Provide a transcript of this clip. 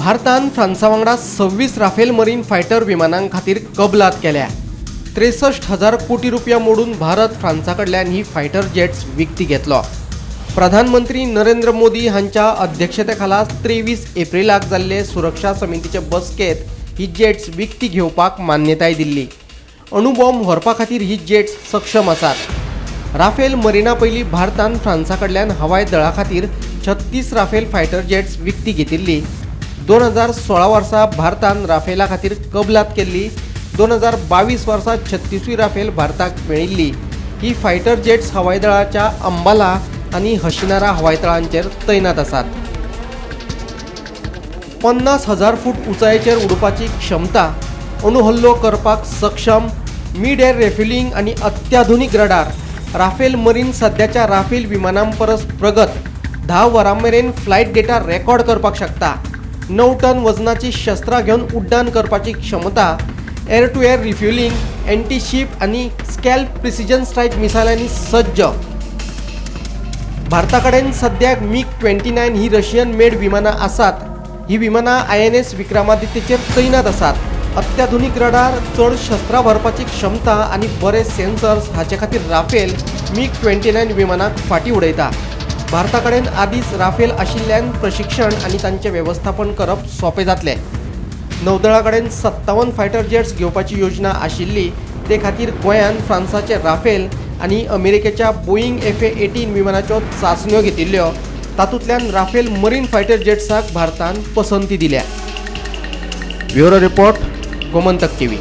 भारतान फ्रांसा वांगडा 26 Rafael marine fighter विमानां खातीर कबलात केल्या. 63,000 कोटी रुपया मोडून भारत फ्रांसा कडल्यान ही फायटर जेट्स विकती घेतलो. प्रधानमंत्री नरेंद्र मोदी हांच्या अध्यक्षते खाला 23 एप्रिलाक जाल्ले सुरक्षा समितीचे बसकेंत ही जेट्स विकती घेवपाक मान्यताय दिल्ली. अणुबॉम्ब व्हरपा खातीर ही जेट्स सक्षम आसात. राफेल मरिना पयलीं भारतान फ्रांसा कडल्यान हवाई दळा खातीर 36 राफेल फायटर जेट्स विकती घेतिल्ली. 2016 वर्सा भारतान राफेला खातीर कबलात केल्ली. 2022 वर्सा 36वी राफेल भारताक मेळिल्ली. ही फायटर जेट्स हवाई दळाच्या अंबाला आनी हशिनारा हवाई तळांचेर तैनात आसात. 50,000 फूट उंचायेचेर उडपाची क्षमता, अणुहल्लो करपाक सक्षम, मिड एअर रेफ्युलिंग आनी अत्याधुनीक रडार. राफेल मरीन सद्याच्या राफेल विमानां परस प्रगत. 10 वरां मेरेन फ्लायट डेटा रेकॉर्ड करपाक शकता. 9 टन वजनाची शस्त्रां घेवन उड्डाण करपाची क्षमता, air to air refuelling, anti ship आनी स्कॅल्प प्रिसिजन स्ट्रायक मिसायलांनी सज्ज. भारता कडेन सद्याक मिग 29 ही रशियन मेड विमानां आसात. ही विमानां आयएनएस विक्रमादित्यचेर तैनात आसात. अत्याधुनीक रडार, चड शस्त्रां भरपाची क्षमता आनी बरे सेन्सर्स हाचे खातीर राफेल मिग 29 विमानाक फाटीं उडयता. भारता कडेन आदींच राफेल आशिल्ल्यान प्रशिक्षण आनी तांचें वेवस्थापन करप सोंपें जातलें. नौदळा कडेन 57 फायटर जेट्स घेवपाची योजना आशिल्ली. ते खातीर गोंयान फ्रांसाचे राफेल आनी अमेरिकेच्या बोईंग एफए 18 विमानाच्यो चांचण्यो घेतिल्ल्यो. तातूंतल्यान राफेल मरीन फायटर जेट्साक भारतान पसंती दिल्या. Bureau report, Gomantak TV.